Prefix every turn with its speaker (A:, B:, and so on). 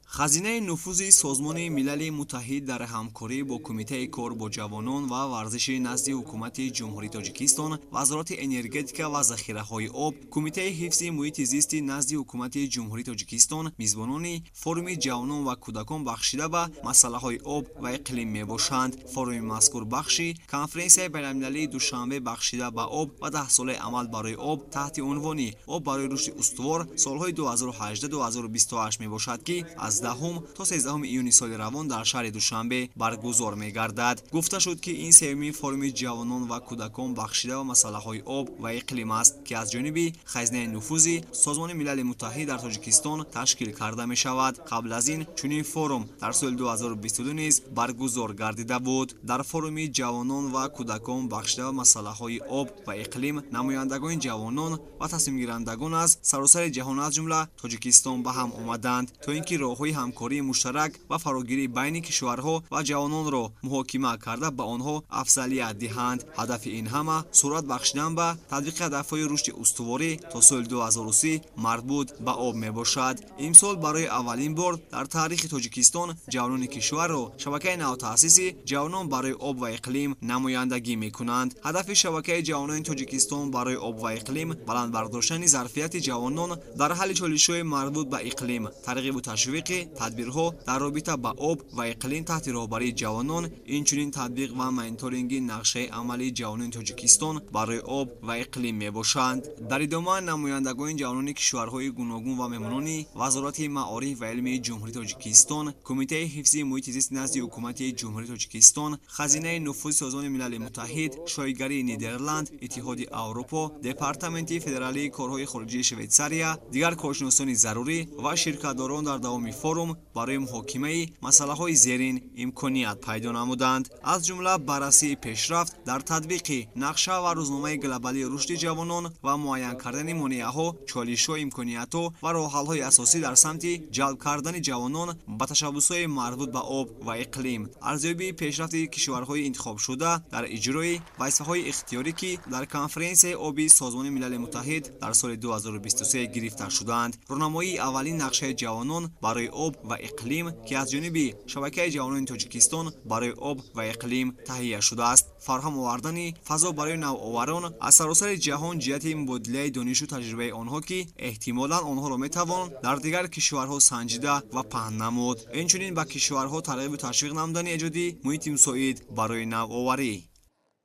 A: Хазинаи нуфузи Созмони Милали Муттаҳид дар ҳамкорӣ бо Кумитаи кор бо ҷавонон ва варзиши назди Ҳукумати Ҷумҳурии Тоҷикистон, Вазорати энергетика ва захираҳои об, Кумитаи ҳифзи муҳити зисти назди Ҳукумати Ҷумҳурии Тоҷикистон мизбонони форуми ҷавонон ва кӯдакон, бахшида ба масъалаҳои об ва иқлим мебошанд. Форуми мазкур бахши конференсияи байналмилалии Душанбе, бахшида ба об ва 10-солаи амал барои об таҳти унвони «Об барои рушди устувор, солҳои 2018-2028» мебошад, ки аз 10 то 13 июни соли равон дар шаҳри Душанбе баргузор мегардад. Гуфта шуд, ки ин сеюмин форуми ҷавонон ва кӯдакон, бахшида ба масъалаҳои об ва иқлим аст, ки аз ҷониби Хазинаи нуфузи Созмони Милали Муттаҳид дар Тоҷикистон ташкил карда мешавад. Қабл аз ин чунин форум дар соли 2022 низ баргузор гардида буд. Дар форуми ҷавонон ва кӯдакон, бахшида ба масъалаҳои об ва иқлим, намояндагони ҷавонон ва тасмимгирандагон аз саросари ҷаҳон, аз ҷумла Тоҷикистон, ба ҳам омаданд, то ин ки роҳҳои ҳамкории муштарак ва фарогирии байни кишварҳо ва ҷавононро муҳокима карда, ба онҳо афзалият диҳанд. Ҳадафи ин ҳама суръат бахшидан ба татбиқи ҳадафҳои рушди устуворӣ то соли 2030 марбут ба об мебошад. Имсол барои аввалин бор дар таърихи Тоҷикистон ҷавонони кишварро шабакаи навтаъсиси «Ҷавонон барои об ва иқлим» намояндагӣ мекунанд. Ҳадафи шабакаи ҷавонони Тоҷикистон барои об ва иқлим баланд бардоштани зарфияти ҷавонон дар ҳалли чолишҳои марбут ба иқлим, тарғибу ташвиқи тадбирҳо дар робита ба об ва иқлим таҳти роҳбарии ҷавонон, инчунин татбиқ ва мониторинги нақшаи амалии ҷавонони Тоҷикистон барои об ва иқлим мебошанд. Дар идома намояндагони ҷавонони кишварҳои гуногун ва меҳмонони Вазорати маориф ва илми Ҷумҳурии Тоҷикистон, Кумитаи ҳифзи муҳити зист назди Ҳукумати Ҷумҳурии Тоҷикистон, Хазинаи нуфузи Созмони Милали Муттаҳид, Шоҳигарии Нидерланд, Иттиҳоди Аврупо, Департаменти федералии корҳои хориҷии Швейтсария, дигар коршиносони зарурӣ ва ширкатдорон дар давоми форум барои муҳокимаи масъалаҳои зерин имконият пайдо намуданд, аз ҷумла баррасии пешрафт дар татбиқи нақша ва рӯзномаи глобалии рушди ҷавонон ва муайян кардани монеаҳо, чолишҳо, имкониятҳо ва роҳҳалҳои асосӣ дар самти ҷалб кардани ҷавонон ба ташаббусҳои марбут ба об ва иқлим, арзёбии пешрафти кишварҳои интихобшуда дар иҷрои вазифаҳои ихтиёрӣ, ки дар конференсияи оби Созмони Милали Муттаҳид дар соли 2023 гирифта шудаанд, роҳнамоии аввалин нақшаи ҷавонон барои об ва иқлим, ки аз ҷониби шабакаи ҷавонони Тоҷикистон барои об ва иқлим таҳия шудааст, фароҳам овардани фазо барои навоварон аз саросари ҷаҳон ҷиҳати мубодилаи донишу таҷрибаи онҳо, ки эҳтимолан онҳоро метавон дар дигар кишварҳо санҷида ва паҳн намуд, инчунин ба кишварҳо тарғибу ташвиқ намудани эҷоди муҳити мусоид барои навоварӣ.